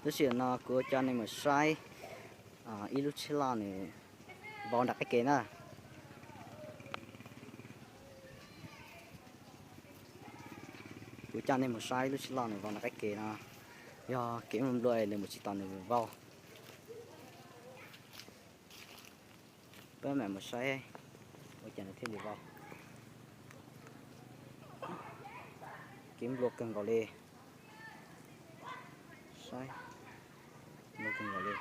Lub sij hawm no kuv coj nej mus saib ib lub tsheb loj nws vau nram qab ke na. Kuv coj nej mus saib lub tsheb loj nws vau nram qab ke no, yog kev nplua nws mus tsis tau nws vau. Peb mam mus saib ua cas nws thiaj li vau. Kev nplua kawg nkaus li. Saib, nplua kawg nkaus li.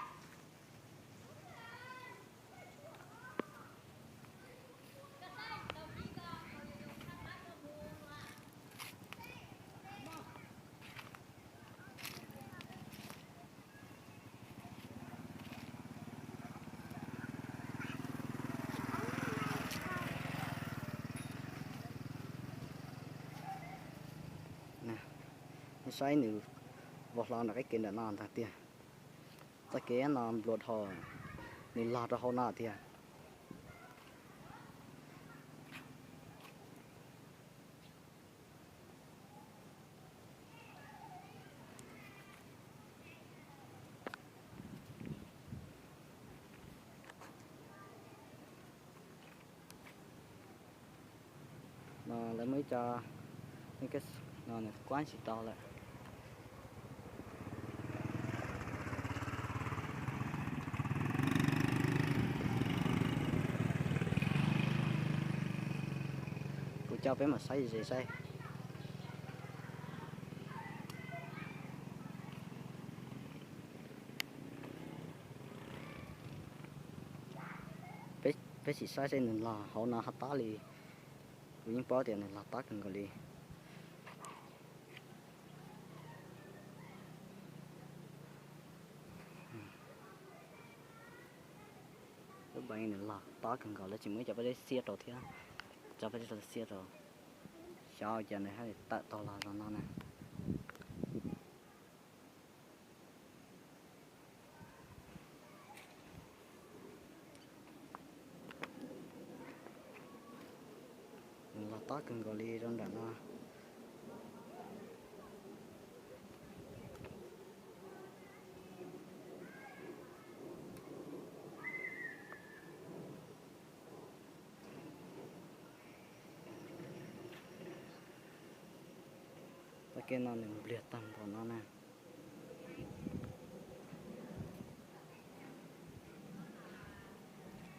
Saib nws vau hlo nram qab ke ntawm no ntag tiag. Txoj kev no nplua dhau, nws log rau hauv no tiag. No lawv muaj ib co no nws kuab tsis tau lawm. Kuv coj peb mus saib ze saib. Peb sim saib seb nws log hauv no ho tab li. Kuv yeej paub tias nws log tab kawg nkaus li. Lub npa nws log tab kawg nkaus, lawv tsis muaj ib co paj zeb xiab rau thiab. Tso paj zeb rau xiab rau, xyov ua cas nws thiaj li tawm tau los zoo no na. Nws log tab kawg nkaus li rau nram no. Txoj kev no nws npliag tag npaum no na.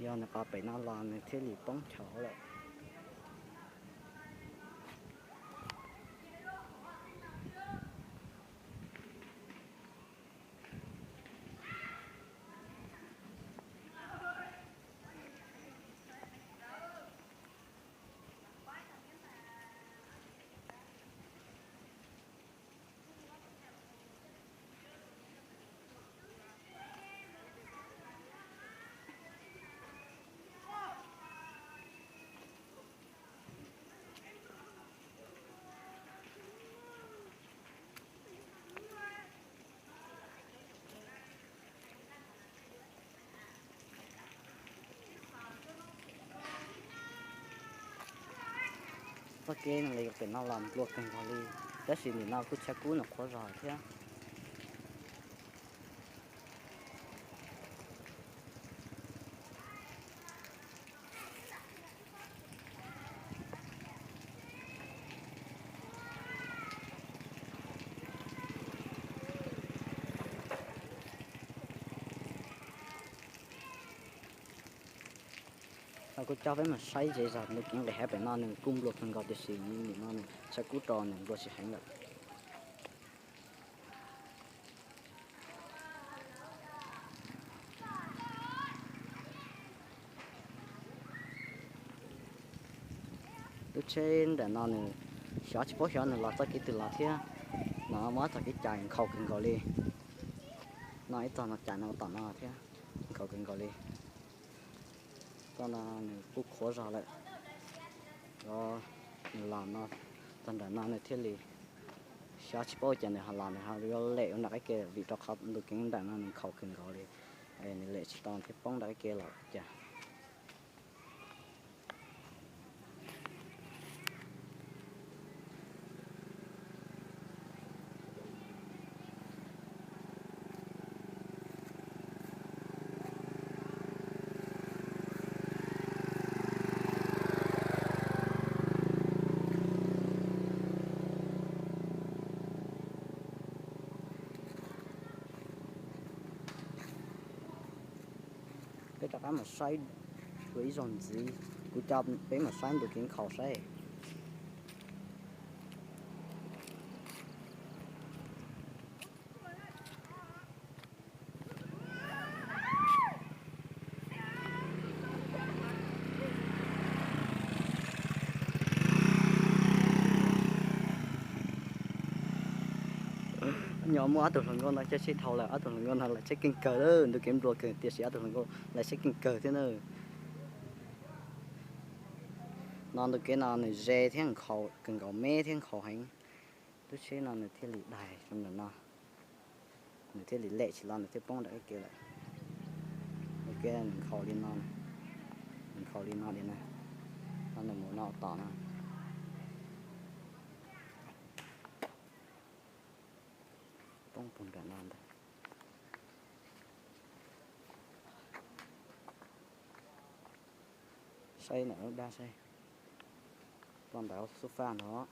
Yog nws qhov pem no los nws thiaj li poob chaw lawm. Txoj kev no los yuav pem no los nplua kawg nkaus li, tab sis nim no kuj tshav kub nyuam qhuav zog thiab. Kuv coj peb mus saib ze zog ntu kev nqis hav pem no nws kuj nplua kawg nkaus tiam sis nim no nws tshav kub rau nws nplua tsis heev lawm. Lub tsheb ntawm no nws xyov tsis paub xyov nws los txoj kev twg los thiab. No muaj txoj kev cai nkhaus kawg nkaus li. No ib txog no cai no tom no thiab, nkhaus kawg nkaus li. Txoj no nws kuj qhuav zog lawm. Nws los no, txog nram no nws thiaj li, xyov tsis paub cas nws ho los nws ho yuav lem ua nram qab ke vim rau qhov ntu kev ntawm no nws nkhaus kawg nkaus li. Nws lem tsis tau thiaj poob nram qab ke los cas. Peb mus saib dua ib zaug ntxiv, kuv coj peb mus saib ntu kev nkhaus saib. Nyob muaj ob tug hluas nkauj no caij tsheb dhau lawm, ob tug hluas nkauj no laim tsheb keej kawg, ntu kev nplua kawg tiam sis ob tug hluas nkauj laim tsheb keej kawg thiab na. No ntu kev no nws ze thiab nkhaus kawg nkaus, me thiab nkhaus heev. Lub tsheb no nws thiaj li daig zoo ntawm no, nws thiaj li lem tsis los, nws thiaj poob nram ib kev lawm. Ua ke nws nkhaus li no, nws nkhaus li no li na, no nws mus no tom no, poob puag nram no ntag. Saib ntawm lub dab saib, poj ntais hauv xub faj no,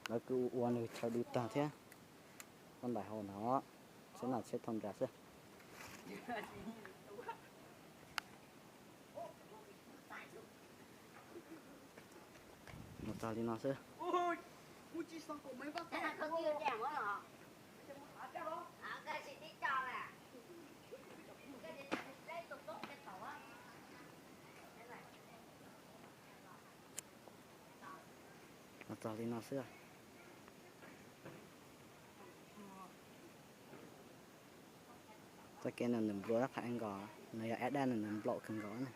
lawv kuj ua nws chaw du tag thiab. Poj ntais hauv no, tsheb no tsheb thauj nra xwb. Mus txog li no xwb. Mus txog li no xwb. Txoj kev no nws nplua qhov nkaus, nws yog ab daj no nws nplaum kawg nkaus na.